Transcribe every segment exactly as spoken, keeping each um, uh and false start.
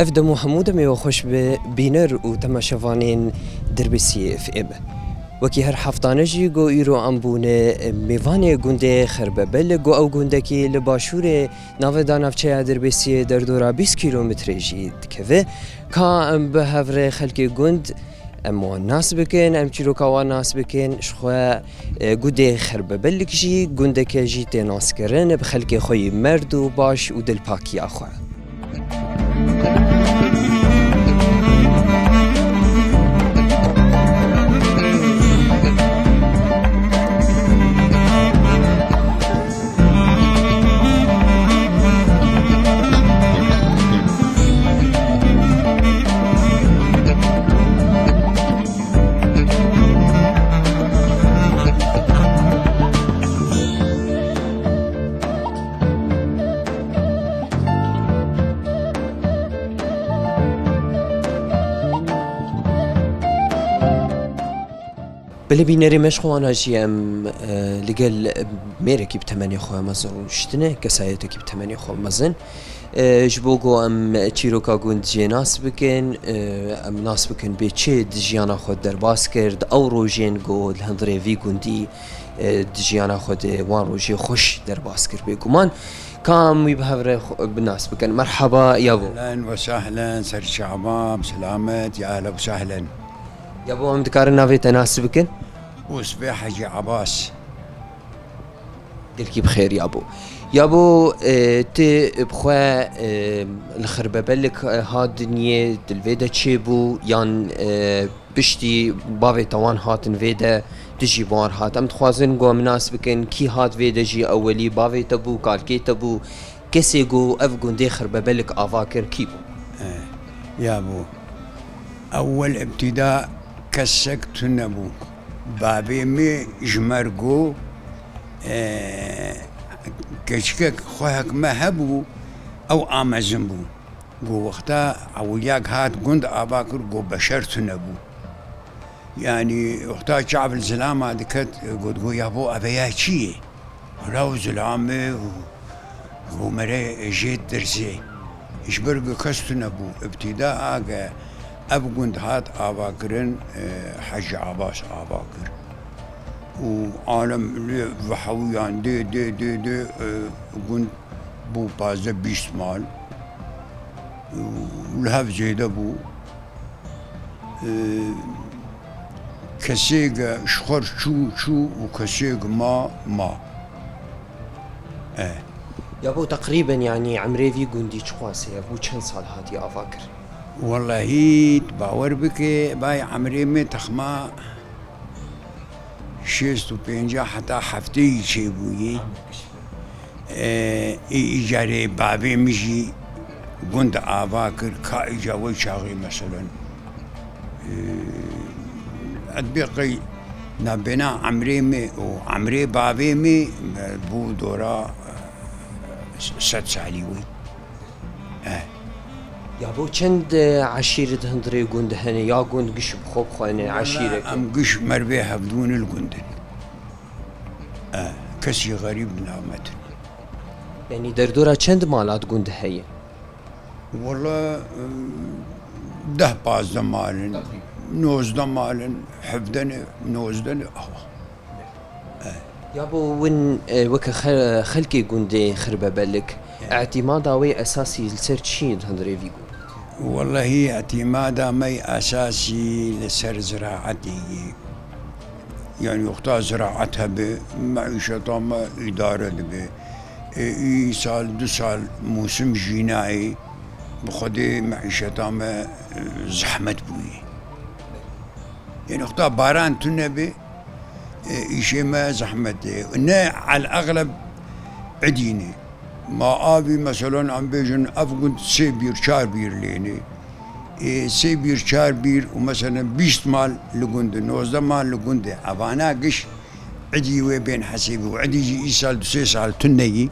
Ev dem û hemû demê we xweş bi bîner û temaşevanên Dirbêsiyê F M. Wekî her heftane jî ku îro em bûne mêvanê gundê Xerbebel, ku ew gundekî li başûrê navenda navçeya Dirbêsiyê derdora bîst kîlometrê jî dikeve. Ka em bi hev re xelkê gund, em wan nas bikin, em çîroka wan nas bikin, ji xwe, e, gundê Xerbebelik jî gundeke jî tê naskirin, bi xelkê xwe yî merd û baş û dilpakiya xwe. Belê bînerê me, ji xwe wana jî em, e, li gel mêrekî bi temenê xwe mezin rûniştine, kesayetekî bi temenê xwe mezin. E, ji bo ku em çîroka gund jê nas bikin, e, em nas bikin bê çi di jiyana xwe derbas kir, di ew rojên ku li hundirê vî gundî, e, di jiyana xwe de wan rojê xweş derbas kir bêguman. Ka em wî bi hev re xwe, bi nas bikin. Merhaba, yabo. Ehlen ve sehlen, ser çava, bi selamet, ya ehlen ve sehlen. Yabo, em dikarin navê te nas bikin? Usbê Hecî Ebas. Gelkî bi xêr yabo. Yabo, e, tu bi xwe, e, li Xirbebelik, e, hat dinyê, tu li vê de çêbû, yan, e, piştî bavê te wan hatin vê de, tu jî bi wan hat. Em dixwazin ku em nas bikin, kî hat vê de jî ewelî bavê te bû, kalkê te bû, kesê ku ev gundê Xirbebelik ava kir, kî bû? E, yabo. Ewel îbtîda kesek tune bû. Bavê min ji me re got, e, keçikek xwehek me hebû, ew a mezin bû. Got, wexta ewiliya hat gund ava kir, got, beşer tune bû. Yanî wexta çav li zilama diket, got, got, yabo, eve ya çi ye? Hela û zilam e û got, mere jê dirzê. Ji ber ku kes tune bû. Îbtîda a ge ev gund hat ava kirin, e, Hecî Ebas ava kir. Û alem lê vehewiyan dê, dê, dê, dê, e, gund bû pazdeh bîst mal. Û li hev zêde bû. E, kesê ge ji xwe re çû, çû û kesê ge ma, ma. E. Yabo, teqrîben, yanî, emrê vî gundî çiqas heye? Bû çend sal hatiye ava kir? Wellahî, tu bawer bike, bay emrê min texma şêst û pênc heta heftê yî çêbûyî. E, î-, îcarê bavê min jî gund ava kir, ka îca wê çaxê, meselen. E, ez dibê qey navbêna emrê min û emrê bavê min, e, bû dora, e, sed salî wê. E. Yabo, çend, e, eşîret hundirê gund hene? Ya gund giş bi xwe bi xwe ne, wela, eşîreke? Em giş mervê hevdû ne li gund in. E, kesî xerîb di nav me tune. Yanî derdora çend mala di gund heye? Wela, e, deh pazdeh mal in, nozdeh mal in, hevde ne, nozdeh ne, awa. E. Yabo, win, e, weke xe-, xelkê gundê Xirbebelik, e, îtîmada wê esasî li ser çi ye di hundirê vî gundê? Wellahî, îtîmada me esasî li ser ziraetê ye. Yanî wexta ziraet hebe, meîşeta me îdare dibe. Ê, îsal, du sal mûsim jî nayê, bi xwedê meîşeta me, e, zehmet bûye. Yanî wexta baran tune be, e, îşê me zehmet e. Ne el exleb idî ne. Ma avî, meselan, em bêjin ev gund sê bîr, çar bîr lê ne. Ê, sê bîr, çar bîr û, meselen, bîst mal li gund e, nozdeh mal li gund e. Evana giş idî wê bên hesêbî û idî jî îsal du sê sal tune yî,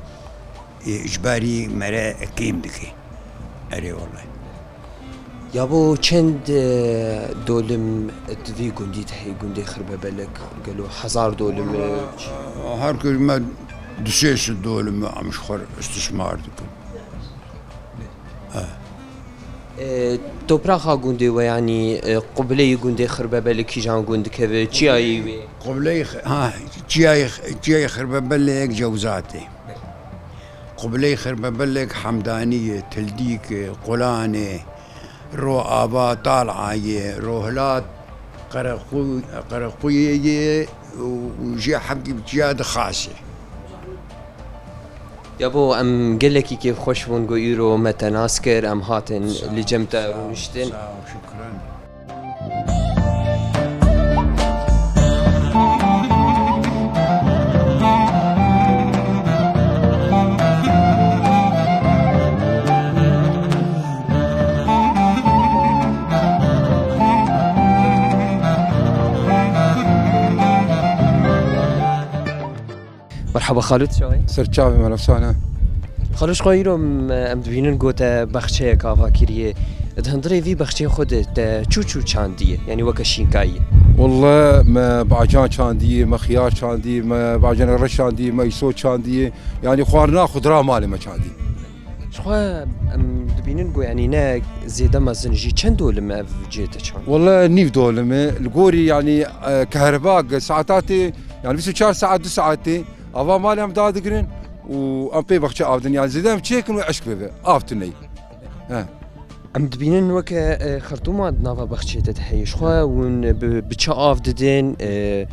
ê, îcbarî mere kêm dike. Erê, wellahî. Yabo, çend, e, dolim di vî gundî de heye, gundê Xirbebelek? Gelo hezar dolim e? Wela, e, her ku me du sê sed dolim e, em ji xwe re îstîsmar dikin. E. E, topraxa gundê we, yanî, e, qibleyê gundê Xirbebelik kîjan gund dikeve, çiyayê wê? Qibleyê X-, ha, çiyayê X-, çiyayê Xirbebelek Cewzat e. Qibleyê Xirbebelek Hemdanî ye, Tildîk e, Qulan e, Ro Ava, Tal'a ye, Rohilat, Qerequ-, Qerequyê ye û, û jê hemkî bi çiya dixase. Yabo, em gelekî kêfxweş bûn ku îro me te nas kir, em hatin li cem te rûniştin. Sağ ol, şükran. Merhaba Xalûd, çawa yî? Ser çavê me, efsane. Xalûd, xwe îro em, em dibînin ku te bexçeyek ava kiriye. Di hundirê vî bexçeyê xwe de te çû çû çandiye, yanî weke şînkayî? Welle me bacan çandiye, me xiyar çandiye, me bacana reş çandiye, me îso çandiye. Yanî xwarina xudra malê me çandiye. Ji xwe em dibînin ku, yanî, ne zêde mezin jî, çend dolim ev cihê te çand? Welle nîv dolim e. Li gorî, yanî, e, kehreba ge saeta tê, yanî bîst û çar saet, du saet tê. Ava malê em dadigirin û em pê bexçe av din. Yanî zêde em çêkin û eşk bibe. Av tune ye. He. Em dibînin weke, e, xertûma di nava bexçê de heye. Ji xwe hûn bi, bi çi av didin? E,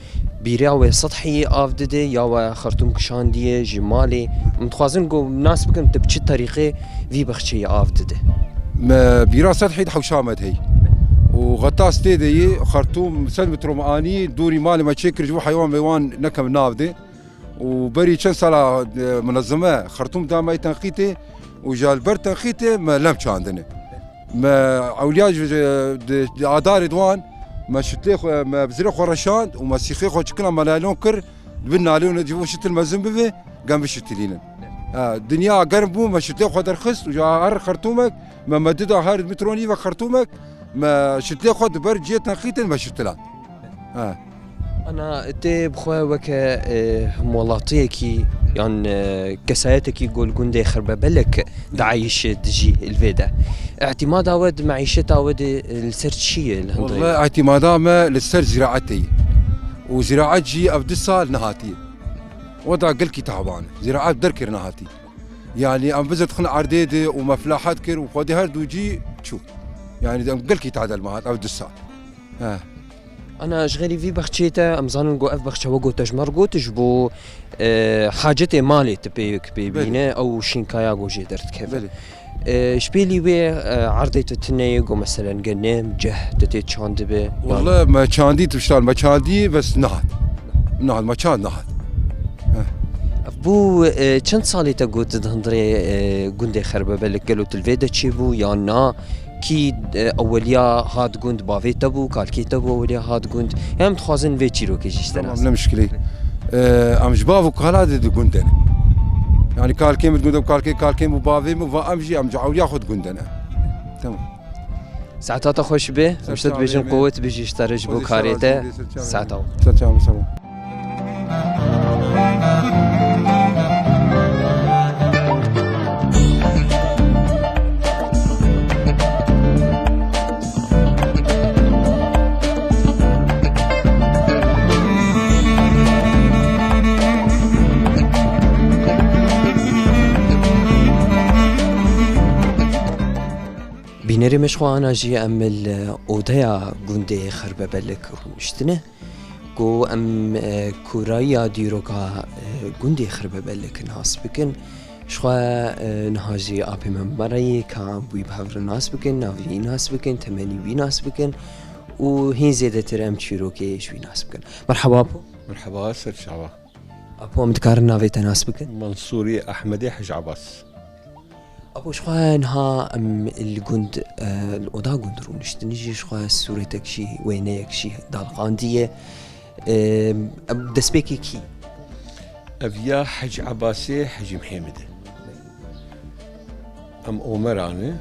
bîra we sethî av dide ya we xertûm kişandiye ji malê? Em dixwazin ku nas bikin tu bi çi terîqê vî bexçeyê av dide? Me bîra sethî di hewşa me de hey. Û xetas tê de yê xertûm sed metro me anî, dûrî malê me çêkir ji bo heywan meywan nekem nav de. Û berî çend sala, e, munezeme xertûm da me tenqîtê û ji li ber tenqîtê me lem çandine. Me ewliya ji, ji, di, di adarê diwan me şitlê xwe, me bizirê xwe reşand û me sîxê xwe çikina me naylon kir, bin naylonê ji bo şitil mezin bibe, gem bişitilînin. Ha, dinya germ bû, me şitlê xwe derxist û ji her xertûmek me, me dida her mitronî ve xertûmek, me şitlê xwe di ber cihê tenqîtê me şitila. Ha. Ana, tê bi xwe weke, e, hemwelatiyekî yan, e, kesayetekî ku li gundê Xirbebelek diayîşe dijî li vê de. Îtîmada we di meîşeta we de, e, li ser çi ye li hundirê? Welle îtîmada me li ser zîraetê ye. Û zîraet jî ev du sal nehatiye. We da gelkî taban e. Zîraet derkir nehatî. Yanî em bize dixin erdê de û me filahet kir û xwedî her du cî çû. Yanî em gelkî tadel me hat ev du sal. He. Ana, ji xêrî vî bexçeyê te, em zanin ku ev bexçe wek ku te ji me re got ji bo, e, hacetê malê tu pê, pê Belê. bîne, ew şînkaya ku jê derdikeve. Belê. E, ji pêlî wê, e, erdê tu tune ye ku meselen genim, ceh tu tê çandibe? Welle me çandî tiştan, me çandî bes nehat. Nehat, me çand nehat. Heh. Ev bû, e, çend salê te got di hundirê, e, gundê Xerbebelek, gelo tu li vê de çêbû yan na? Kî, e, eweliya hat gund, bavê te bû, kalkê te bû eweliya hat gund? Em dixwazin vê çîrokê jî ji te nas. Tamam, ne muşkilê. E, em ji bav û kala de di gund de ne. Yanî kalkê min di gund de, kalkê, kalkê min û bavê min, va em jî em ji ewliya xwe di gund de ne. Tamam. Saeta te xweş be. Ser Em ji te çavê dibêjin me. Qowet bijî ji te re ji bo Xwedê karê şer te. razî be, ser çavê me. Saeta xwe. Ser çavê me, ser çavê me. Bînerê me, ji xwe ana jî em li odeya gundê Xirbebelek rûniştine. Ku em, e, kûrayiya dîroka, e, gundê Xirbebelek nas bikin. Ji xwe, e, niha jî apê me bi me re ye ka em wî bi hev re nas bikin, navê wî nas bikin, temenî wî nas bikin û hîn zêdetir em çîrokê ji wî nas bikin. Merheba apo. Merheba, ser çava. Apo, em dikarin navê te nas bikin? Mansûrî Ehmedê Hec Ebas. Apo, ji xwe niha em li gund, e, li oda gund rûniştin jî, ji xwe sûretek jî, wêneyek jî daliqandiye. E, em destpêkê kî? Ev ya Hec Ebasê Hecî Mihêmid e. Em Omeran e.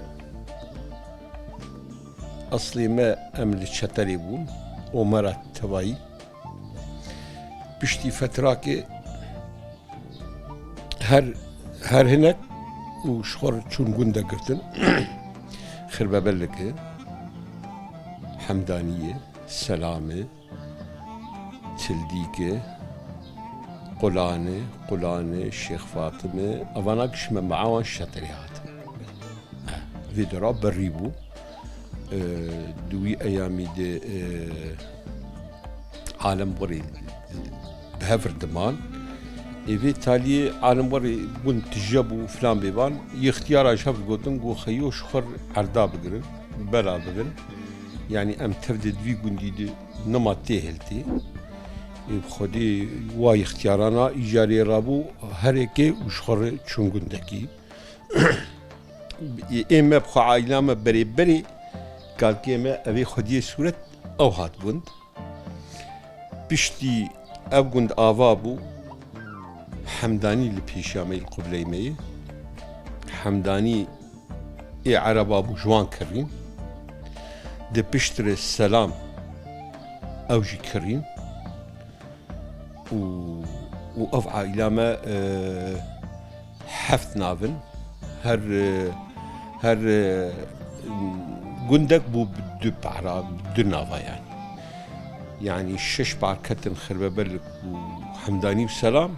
Eslê me em li Çeterê bûn. Omera tevayî. Piştî fetrakê her, her hinek û ji xwe re çûn gund de girtin. Xirbebelik e, Hemdanî ye, Selam e, Tildîk e, Qulan e, Qulan e, Şêx Fatim e, evana giş me meawan şeterê hatin. Vê dera berî bû. E, di wî eyamî de, e, alem werê bi hev diman. Ê vê taliyê alem werê gund tije bû filan bêvan. Yê ixtiyara ji hev digotin, got, "Xeyo ji xwe erda bigirin, bela bibin. Yanî em tev de di vî gundî de nima tê hiltê." Ê bi xwedê wa ixtiyarana îcarê rabû herêkê û ji xwe re çûn gundekî. Ê me bi xwe aîla me berê berê kalkê me evê xwediyê sûret ew hat gund. Piştî ev gund ava bû, Hemdanî li pêşiya me yê li qibleyê me ye. Hemdanî ê ereba bû ji wan kirîn. Di piştre Selam ew jî kirîn. Û, û ev aîla me, e, heft nav in. Her, e, her, e, gundek bû bi du para, bi du nava yanî. Yanî şeş par ketin Xirbebelik û Hemdanî û Selam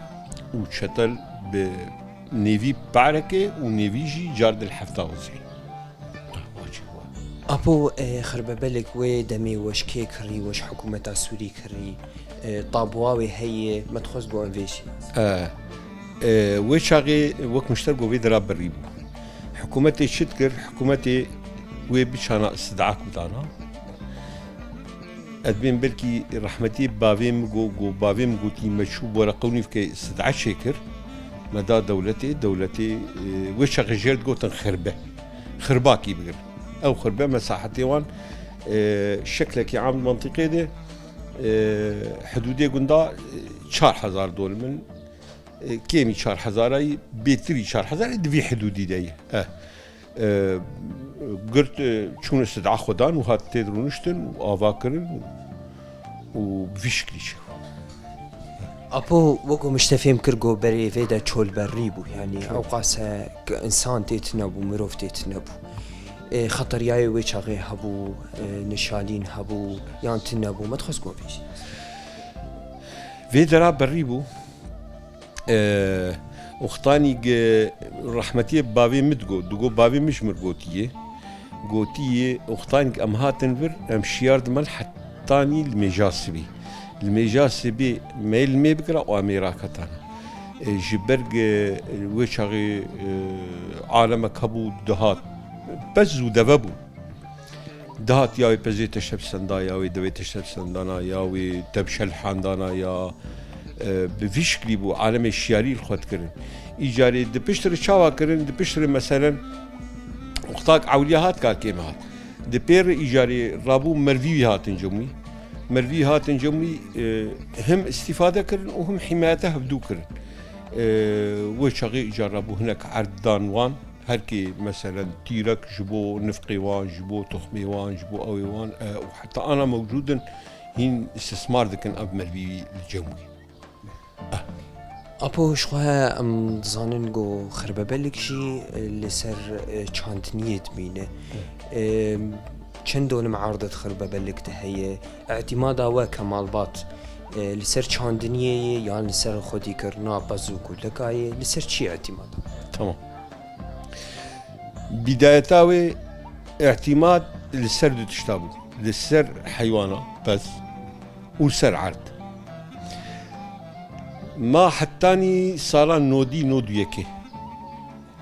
û Çetel bi nêvî parekê û nêvî jî car di li hefta û sê. Apo, e, Xirbebelik wê demê weş kê kirî, weş hikûmeta Sûrî kirî, e, tabûa wê heye, me dixwest got em vê jî. E, e, wê çaxê wek mişter got vê dira birî bû. Hikûmetê çi dikir? Hikûmetê wê biçana istid'ak bidana. Ez dibêm belkî rehmetiyê bavê min got, got bavê min gotî me çû bora qewnî bike istid'a çêkir. Me da dewletê, dewletê, e, wê çaxê jêr digotin xirbe. Xirbakî bigir. Ew xirbe mesahetê wan, e, şeklekî am di mentiqê de, e, hidûdê gunda, e, çar hezar dol min. E, kêmî çar hezarayî, bêtirî çar hezarayî di vî hidûdî de ye. Eh. E, girt, e, çûn istid'a xwe dan û hat tê de rûniştin û ava kirin û bi vî şiklî çêbû. Apo, weko min ji te fêm kir, got berê vê de çolberrî bû, yanî ewqas e ku însan tê tune bû, mirov tê tune bû. E, xeteriyayê wê çaxê hebû, e, nişalîn hebû, yan tune bû, me dixwest ku bêjî. Vê dera berrî bû. E, Oxtanî gi rehmetiyê bavê min digot, digot bavê min ji min gotiye. Gotiye, Oxtanî em hatin vir, em şiyar diman hetanî li mêja sibê. Li mêja sibê me li mê bikira û em ê raketana. E, ji ber gi wê çaxê, e, alemek hebû dihat. Pez zû deve bû. Dihat ya wê pezê teştepsendana, ya wê devê teştepsendana, ya wê tebşel handana, ya, e, bi vî şiklî bû, alemê şiyarî li xwe dikirin. Îcarê di pişt re çawa kirin, di pişt re meselen Oxtak Ewliya hat, kalkê me hat. Di pê re îcarê rabû mervî wî hatin cem wî. Mervî hatin cem wî, e, him îstîfade kirin û him hîmayete hevdû kirin. E, wê çaxê îcar rabû hinek erd dan wan. Her kê, meselen, tîrek ji bo nifqê wan, ji bo toxmê wan, ji bo ewê wan, e, û heta ana mewcûd in, hîn îstismar dikin ev mervî li cem wî. Apo, ji xwe em dizanin ku xirbebelik jî, e, li ser, e, çandiniyê dimîne. E, çend dolim erdet xirbebelik de heye? Îtîmada we kemalbat, e, li ser çandiniyê ye yan li ser xwedîkirina pez û kuleka ye? Li ser çi îtîmada? Tamam. Bidayeta wê îtîmad li ser du tişta bû. Li ser heywana, pez, û li ser erd. Ma hetanî sala nodî, nod û yekê.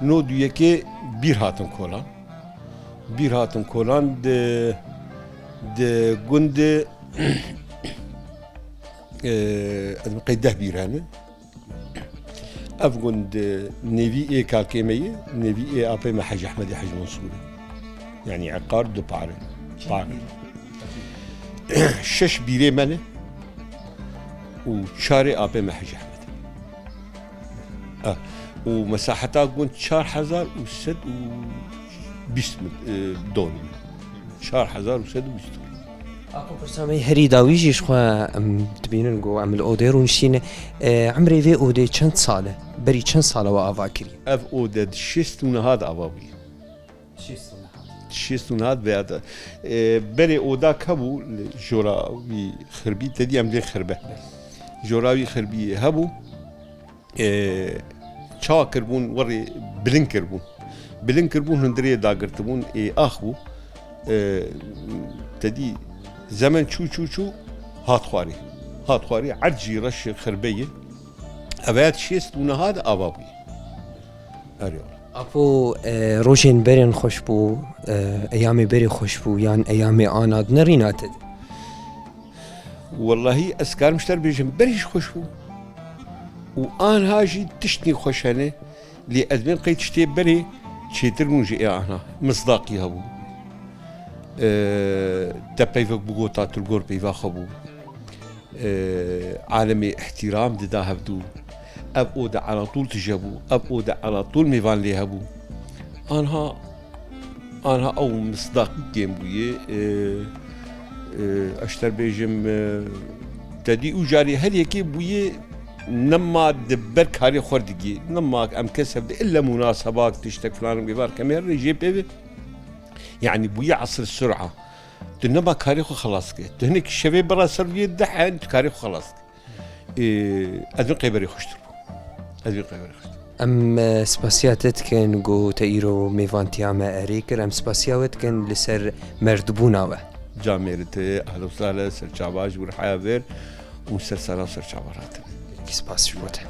Nod û yekê bîr hatin kolan. Bîr hatin kolan di, di gund, e, ez qey deh bîr hene. Ev gund, e, nêvî ê kalkê me ye, nêvî ê apê me Hec Ehmedê Hec Mansûrê. Yanî eqar du pare. Pare. Şeş bîrê me ne û çarê apê me Hec Ehmedê. E, û mesaheta gund çar hezar û sed û bîst mit-, e, don in. Çar hezar û sed û bîst don. Apo, pirsa me herî dawî jî ji xwe em dibînin ku em li odê rûniştîne. E, emrê vê odê çend sal e? Berî çend sal e we ava kiriye? Ev ode di şêst û neha de ava bûye. Şêst û neha. Şêst û nehad veya de, e, berê odak hebû li jora wî xirbî, te dî em dê xirbe. Jora wî xirbî hebû, e, çawa kirbûn, werê bilind kirbûn. Bilind kirbûn, hundirê dagirtibûn, ê ax bû. E, te dî zemen çû, çû, çû, hat xwarê. Hat xwarê, erd jî reş xirbeyê. Ev ya şêst û neha de ava bûye. Erê wala. Apo, e, rojên berên xweş bû, e, eyamê berê xweş bû, yan eyamê ana di nerîna te de? Wellahî ez karim ji te re bêjim, berê jî xweş bû. Û anha jî tiştî xweş hene, lê ez bên qey tiştê berê çêtir bûn ji ê anha. Misdaqî hebû. E, te peyvek bigota, tu li gor peyva xwe bû. E, alemê îhtîram dida hevdû. Ev ode elatûl tije bû, ev ode elatûl mêvan lê hebû. Anha, anha ew misdaqî kêm bûye. E, e, ez ji te re bêjim, e, te dî û carî her yekê bûye nema di ber karê xwe digê. Nema em kes hevdê illa munasebak tiştek filan mêvan kemê her rê jê pê ve. Yani bûye esr sura. Tu nema karê xwe xelas dike. Tu hinek şevê bira ser rûyê dih en, tu karê xwe xelas dike. Ê, ez bin qeyberê xweştir bû. Ez bin qeyberê xweştir. Em, e, spasiya te dikin ku te îro mêvantiya me erê kir. Em spasiya we dikin li ser merdbûna we. Camêrite, ehlo sale, serçava ji wir haya ver û ser sala serçava ratin. Gelekî spas ji bo te.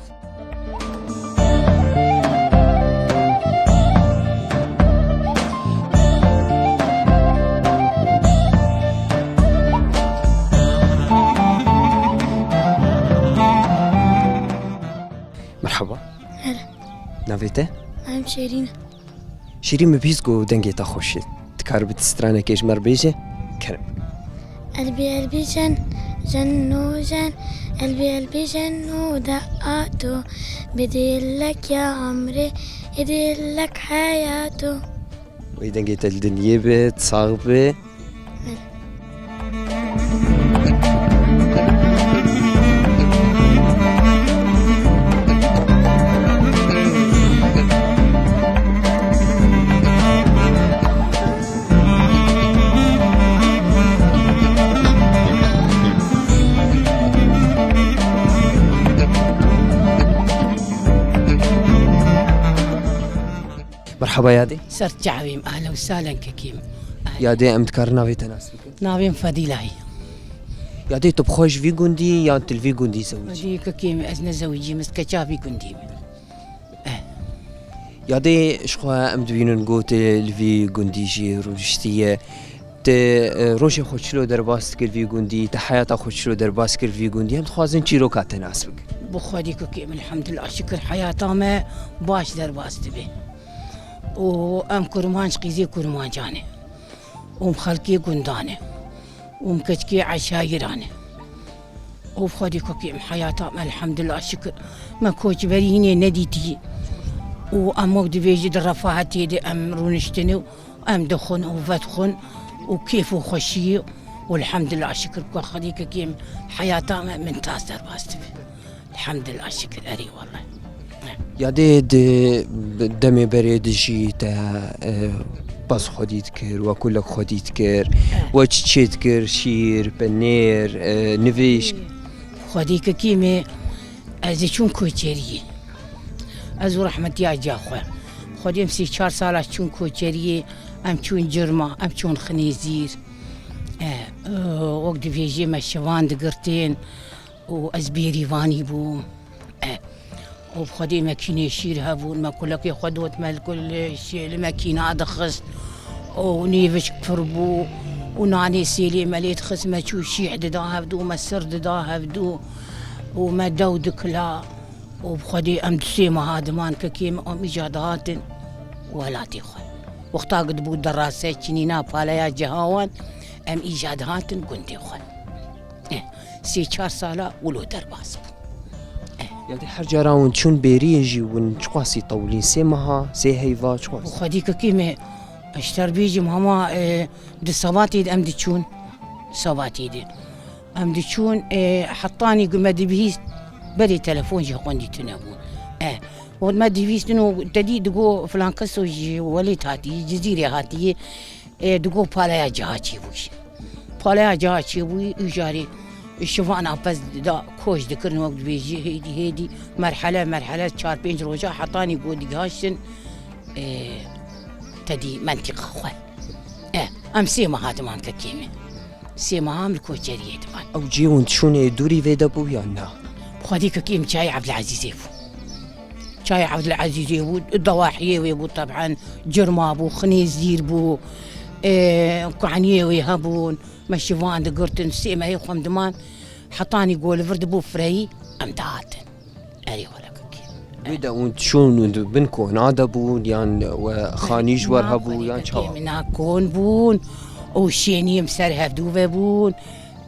Merhaba. Hele. Navê te? Em Şêrîn. Şêrîn, min bihîst ku dengê te xweş e. Dikaribî ti stranekê ji me re bêje? Kerem. Elbî elbî jen, jen no jen, elbî elbî jen no de ato, bi dilek ya amrê, ê dilek heyato. Wê dengê te li dinyê be, sax be. Merhaba yadê. Ser çavê me, ehlen û sehlen kekê me. Yadê, em dikarin navê te nas bikin? Navê me Fedîla ye. Yadê, tu bi xwe ji vî gundî yan tu li vî gundî zewicî? Fedî kekê me, ez ne zewicî me, ez keça vî gundî me. Eh. Yadê, ji xwe em dibînin ku tu li vî gundî jî rûniştiye. Tu, e, rojê xwe çilo derbas dikir vî gundî, tu heyata xwe çilo derbas kir vî gundî, em dixwazin çîroka te nas bikin. Bi Xwedê kekê me, elhamdulillah, şikir heyata me baş derbas dibe. Û em kurmanc qîzê kurmancan e. Û em xelkê gundan e. Û em keçikê eşayiran e. Û bi Xwedê kekê me heyata me, elhamdulillah, şikir. Me koçberî hînê nedîtî. Û em wek dibêjî di refahetê de em rûniştine û em dixwin û vedixwin û kêf û xweşiyê û elhamdulillah şikir ku Xwedê kekê me heyata me min tas derbas dibe. Elhamdulillah şikir, erê wele. Yadê di demê berê dijî te, e, baz xwedî dikir, we kulek xwedî dikir, we çi çê dikir, şîr, penêr, e, nivîşk? Xwedî kekê me, ez ê çûm koçeriyê. Ez û rehmetiya ca xwe. Xwedê em sê çar sala çûn koçeriyê, em çûn Cirma, em çûn Xinêzîr. E, e, wek dibêjê me şevan digirtên û ez bêrîvanî bûm. E, û bi Xwedê me kînê şîr hebûn, me kulekê xwe dot me li kul şê-, li me kîna dixist û nêvişk pir bû û nanê sêlê me lê dixist, me çû şîh dida hevdû, me sir dida hevdû û me dew dikila. Û bi Xwedê em du sê meha diman kekê me, em îca dihatin welatê xwe. Wexta ku dibû derase çinîna paleya cehawan, em îca dihatin gundê xwe. Eh, sê çar sala wilo derbas bû. Eh. Yadê, her cara hûn çûn bêriyê jî hûn çiqasî tewlîn? Sê meha, sê heyva, çiqas? Bi Xwedê kekê me, ez ji te re bêjim hema, eh, di sebatê de em diçûn. Sebatê de. Em diçûn, e, hetanî ku me dibihîst, berê telefon jî xwendî tune bû. E, û me dibihîstin û te dî digo filan keso ji welêt hatiye, Cizîrê hatiye. Ê, digo paleya ciha çêbûyî. Paleya ciha çêbûyî, û jarî şivana pez da koç dikirin, wek dibêjî, hêdî, hêdî, merhele, merhele, çar pênc roja hetanî go digihaştin, ê, tedî mentîqa xwe. E, em sê meha diman kekê me. Sê meha em li koçeriyê diman. Ew cihê hûn dişûnê dûrî vê de bû yan na? Xwedî kekê min çayê Evdilezîzê bû. Çayê Evdilezîzê bû, dawahiyê wê bû teb'en, Cirma bû, Xinêzîr bû, e, kuhniyê wê hebûn, me şivan digirtin, sê mehê xwe em diman, hetanî go li vir dibû fireyî, em dihatin. Erê wele kekê. Wê de hûn çûn û di bin kona de bûn, yan we xanî ji wer hebû, yan çawa? Min a kon bûn û şênî em ser hevdû ve bûn.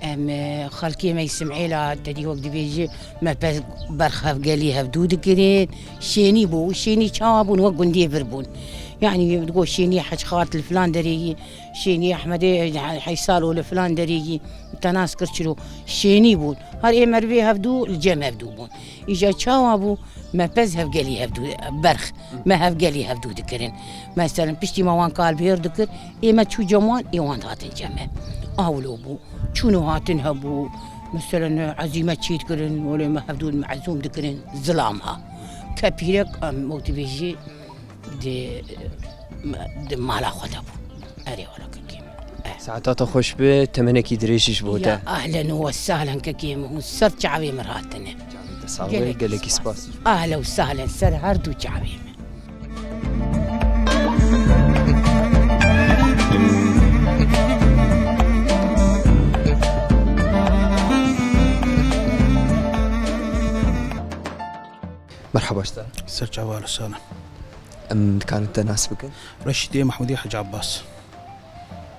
Em, e, xelkê me yî Simêla, te dî wek dibêjî, me pez berx hevgelî hevdû dikirin. Şênî bû û şênî çawa bûn, wek gundiyê vir bûn. Yanî, digo şênî Hec Xart li filan derê yî, şênî Ehmedê Heysalo li filan derê yî, te nas kir çilo. Şênî bûn. Her ê merivê hevdû, li cem hevdû bûn. Îja çawa bû? Me pez hevgelî hevdû, berx, me hevgelî hevdû dikirin. Meselen, piştî me wan kalbihêr dikir, ê me çû cem wan, ê wan dihatin cem me. A wilo bû. Çûn û hatin hebû. Meselen, ezîme çî dikirin, welê me hevdû me ezûm dikirin, zilam ha. Kepîrek, em, wek dibêjî, di, di mala xwe de bû. Erê wala kekê min. Eh. Saeta te xweş be, temenekî dirêj ji bo te. Ya ahlen we sahlen kekê min, hûn ser çavê min hatine. Te sağ be, gelekî spas. Ahlen we sahlen, ser her du çavê min. Merhaba ji te. Ser çava, ahlen we sahlen. Em dikarin te nas bikin? Reşîdê Mehmûdê Hec Abbas.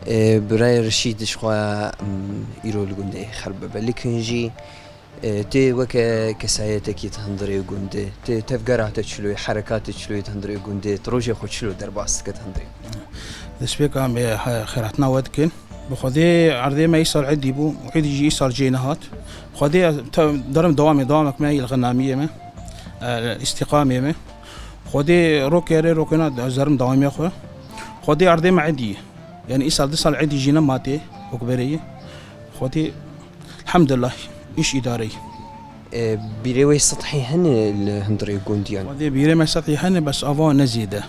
Ê, birayê Reşîd, ji xwe, em, îro li gundê Xerbebellik in jî, ê, tê weke kesayetekî di hundirê gundê, tê tevgera te çilo ye, herekatê çilo ye di hundirê gundê, tu rojê xwe çilo derbas dike di hundirê gundê? Destpêka em ê he-, xêrhatina we dikin. Bi Xwedê erdê me îsal îdî bû, û îdî jî îsal cihê nehat. Xwedê ez te-, derim dewamê, dewamek me yê li Xinamiyê me, e, îstîqamê me. Xwedê rokê rê rokêna ez derim dewamê xwe. Xwedê erdê me îdî ye. Yanî îsal du sal îdî jî nema tê, wek berê ye. Xwedê, elhamdulillah, îş îdare ye. E, bîrê wê sitihî hene li hundirê gundiyan? Xwedê bîrê me sitihî hene, bes ava ne zêde.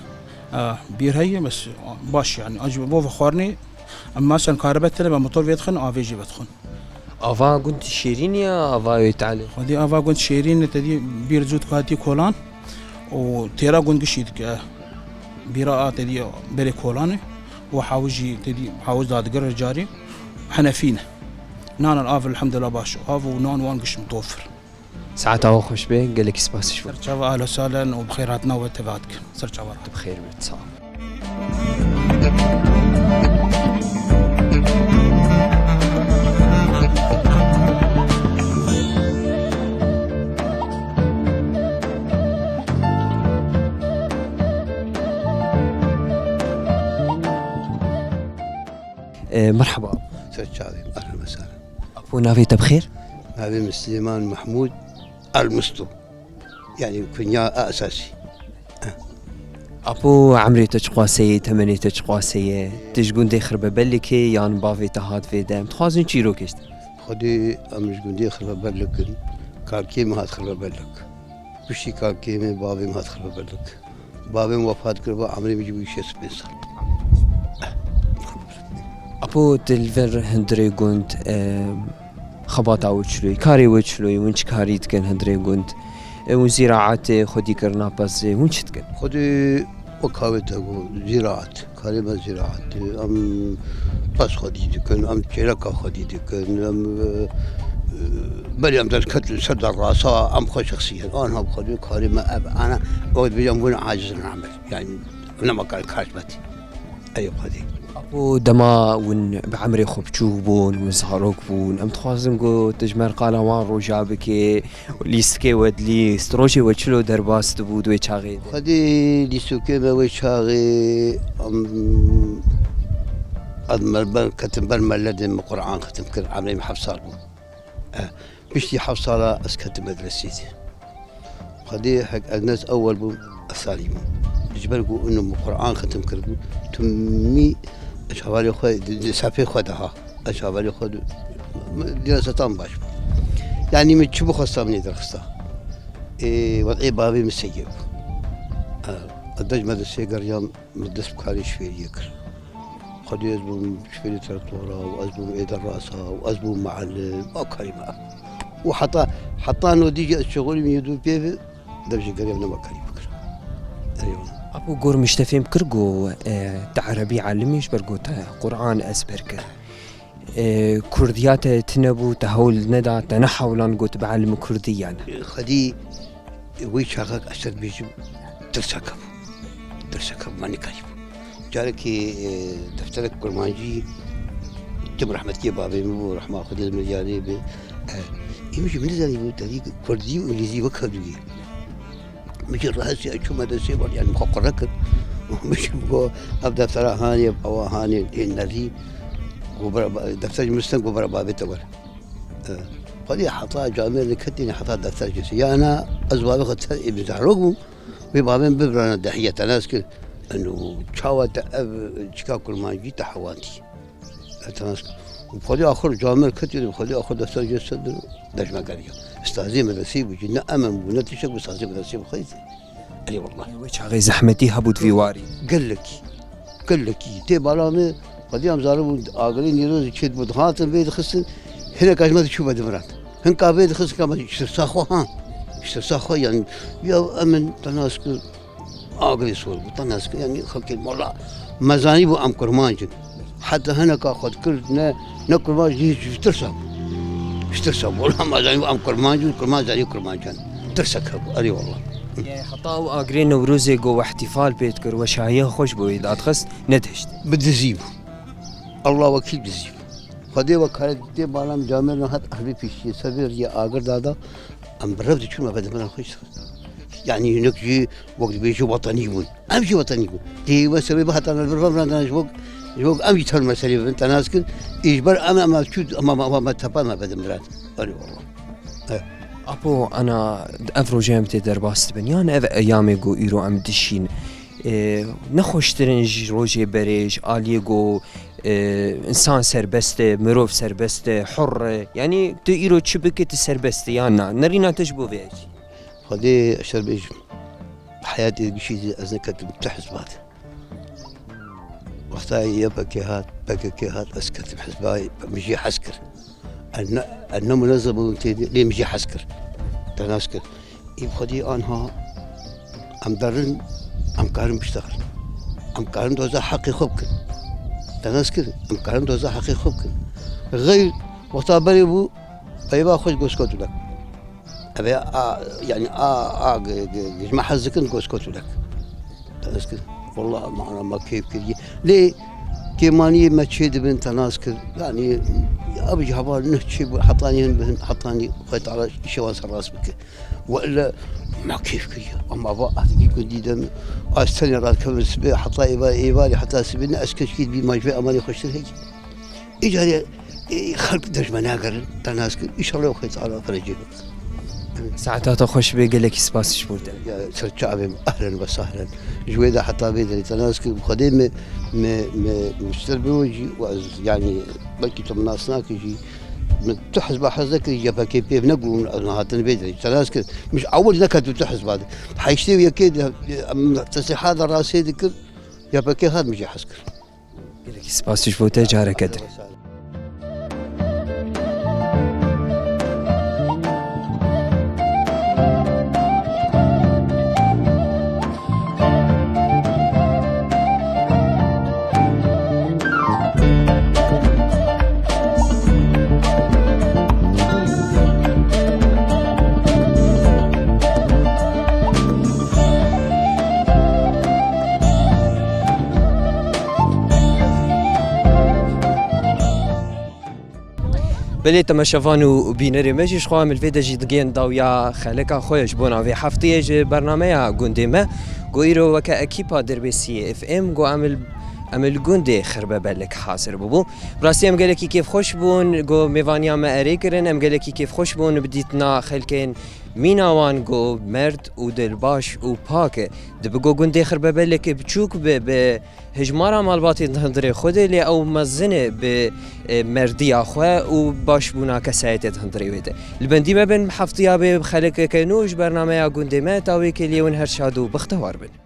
E, bîr heye, bes baş yanî. Acî bo vexwarinê, em masen karibe tine be motor vêdixin, avê jî vedixin. Ava gund şêrîn ya, ava wê talê? Xwedî ava gund şêrîn e, te dî bîr zû dike hatî kolan û têra gund gişî dike. Bîra a te dî berê kolan e û hawiz jî te dî hawiz dadigire carî henefî ne. Nan an av elhamdulillah baş. Av û nan wan gişt mitofir. Saeta we xweş be, gelekî spas ji we. Ser çava, ahlen we sahlen û bi xêr hatina we teva dikin. Ser çava. Tu bi xêr be, sağ ol. E, merhaba. Ser çavê, ahlen we sahlen. Apo, navê te bi xêr? Navê min Silêman Mehmûd El Misto. Yanî kunya esasî. Apo, emrê te çiqasê ye, temenê te çiqasê ye? Tu ji gundê Xirbebelikê yan bavê te hat vê de? Em dixwazin çîrokê ji te. Xwedê em ji gundê Xirbebelik in. Kalkê min hat Xirbebelik. Piştî kalkê min bavê min hat Xirbebelik. Bavê min wefat kir, va emrê min jî bû şêst û pênc sal. Apo, tu li vir hundirê gund, e, xebata we çilo ye, karê we çilo ye, hûn çi karî dikin hundirê gund? E, hûn zîraetê, xwedîkirina pezê, hûn çi dikin? Xwedî wek havê te got, zîraet. Karê me zîraet e. Em pez xwedî dikin, em çêleka xwedî dikin, em, e, e, berê em derketin ser derasa, em xwe şexsî yen. Anha bi Xwedê karê me ev e. Ana, wek dibêjin em bûn aciz in emel. Yanî, nema kar kar ji me tê. Ey Xwedê. Apo, dema hûn bi emrê xwe biçûk bûn, hûn zarok bûn, em dixwazin ku tu ji me re qala wan roja bikê, lîstikê we dilîst, rojê we çilo derbas dibû di wê çaxê de? Xwedê lîstikê me wê çaxê, em, ez merber ketim ber meledê min Quran xetim kir, emrê min heft sal bû. Eh, Piştî heft sala ez ketim medresê de. Xwedê hek ez ne ez ewel bûm, ez sanî bûm. Ji ber ku ûnum Quran xetim kiribû, timî Ez hevalê xwe di, di sefê xwe de ha. Ez hevalê xwe di, dîna setan baş bû. Yanî min çi bixwesta min ê derxista. Ê, wed'ê bavê min seyê bû. Ez dej medreseyê geriyam, min dest bi karê şifêriyê kir. Xwedê ez bûm şifêrê teretora û ez bûm êderasa û ez bûm muallim. A karî me. Û heta, heta no dî jî ez şixulîm yê dû pê bi, dev jî geriyam nema karî bikir. Eyvallah. Apo, gor min ji te fêm kir ku, e, te erebî elimî ji ber ku te Quran ezber kir. E, kurdiya te tune bû, te hewl neda, te nehewlan got bielime kurdî yan? Xwedî wê çaxek ez te dibêjim, tirsek hebû. Tirsek hebû, me nekarîbû. Carekê, e, defterek kurmancî, tim rehmetiyê bavê min bû, rehma Xwedê li min yanê be. E, ê min jî min nizanîbû, te dî kurdî û îngilîzî wek hevdû ye. Min jî rehesî, ez çûm medresê wan, yanî min xwe qure kir. Min jî got, ev deftera hanê, ev ewa hanê, ê nerî. Got, bira ba-, defter ji min stend, got, bira bavê te were. E, xwedî heta camêr diketîne, heta defter jî. Ya na, ez bavê xwe te, ê min zarok bûm. Wê bavê min bibirana dehiye, te nas kir. Eno, çawa te ev çika kurmancî te hewandî? Tenas, bi xwedî axir camêr ketî, bi xwedî axir defter jê ser dejme geriya. Ustazê medresê bû jî, ne emin bû, ne tiştek bû, ustazê medresê bi xwedî. Erê wallah. Wê çaxê zehmetî hebû di vî warî. Gelekî. Gelekî. Tê bala me, xwedî em zarok bûn, agirê nîrozî çêdibû, dihatin vê dixistin, hinek ji me diçû vedimiran. Hinka vê dixistin ka me ji tirsa xwe, ha. Ji tirsa xwe, yanî, ya emin, tenas kir, Agirê sor bû, te nas kir, yanî xelkê mala me zanîbû em kurmanc in. Heta hineka xwe dikir, ne, ne kurmanc, jî ji tirsa bû. Ji tirsa bû. Wela me zanîbû em kurmanc in, kurmanc zanî kurmancan. Tirsek hebû, erê wallah. Yê heta ew agirê Newrozê ku we îhtîfal pê dikir, we şahiya xwe ji bo wê dadixist, nedihişt. Bi dizî bû. Allah wekîl dizî bû. Xwedê we kare tê bala me camêr nihat erbî pîşiyê, ser vê riyê agir dada, em bi rev diçûn me vedimiran xwe ji. Yanî hinek jî wek dibêje wetenî bûn. Em jî wetenî bûn. Dê me sebê bi heta me li vir ve mirandana ji wek, ji wek em jî tevr meselê bibin, te nas kir. Ê ji ber em, em çû, em, em, em, em tepa me bedin miran. Erê wallah. E. Apo, ana, ev rojê em tê derbas dibin. Yan ev eyamê ku îro em dişîn, e, nexweştir in ji rojê berê, ji aliyê ku, e, însan serbest e, mirov serbest e, hur e. Yanî tu îro çi bike, tu serbest e, yan na? Nerîna te ji bo vê ye jî? Xwedê ez şer bêjim. Heyatê gişî jî ez neketim tu hizba de. Wexta Y P G hat, P K K hat, ez ketim hizba, min jê hez kir. Ez ne, ez ne munezem bûm tê de, lê min jê hez kir. Te nas kir. Ê bi xwedî anha em derin, em karin biştexilin. Em karin doza heqê xwe bikin. Te nas kir, em karin doza heqê xwe bikin. Xeyr, wexta berê bû, peyva xwe ji goskot dek. Ev ê a, yanî a, a, g-, g-, g-, ji me hez dikin, goskot dek. Te nas kir. Wallah, me ana me kêf kiriye. Lê kêmaniyê me çê dibin, te nas kir. Yanî, ev ji heval ne çê bû, hetanî hin bihin, hetanî Xwedê Teala îşê wan ser rast bike. Wele me kêf kiriye. Ama va ehdikî gundî de me, ez tenê radikevim sibê, heta êvar-, êvarî, heta sibê ne ez keşkî dibî, ma ji vê emanê xweştir heye. Îcarê, e, xelk dejme nagerin, te nas kir. Înşallah Xwedê Teala ferecê bike. Saeta te xweş be, gelekî spas ji bo te. Ya, ser çavê min, ehlen ve sehlen. Ji wê de heta vê derê te nas kir. Xwedê me, me, me, me ser bi we jî, û ez, yanî, belkî tu min nas nakî jî, min tu hizba hez nekir, Y P G pê negot, ez nehatin vê derê. Te nas kir. Min ji ewil neket tu hizba de. Heştê û yekê de, em tesîha de rastê dikir, Y P G hat min jê hez kir. Gelekî spas ji bo te, careke din. Belê, temaşevan û bînerê me jî, ji xwe em li vê de jî digihên dawiya xeleka xwe ji bona vê hefteyê ji bernameya gundê me. Ku îro weke ekîpa Dirbêsiyê F M, ku em li Em li gundê Xirbebelek hazir bûbû. Bi rastî em gelekî kêfxweş bûn, ku mêvaniya me erê kirin, em gelekî kêfxweş bûn bi dîtina xelkên mîna wan, ku merd û dilbaş û pak e. Dibe ku gundê Xirbebelek biçûk be, bi hijmara malbatên di hundirê xwe de, lê ew mezin e bi, e, merdiya xwe û başbûna kesayetê di hundirê wê de. Li bendî me bin, heftiya bê xelekeke nû ji bernameya gundê me, ta wê kêliyê win her şad û bextewar bin.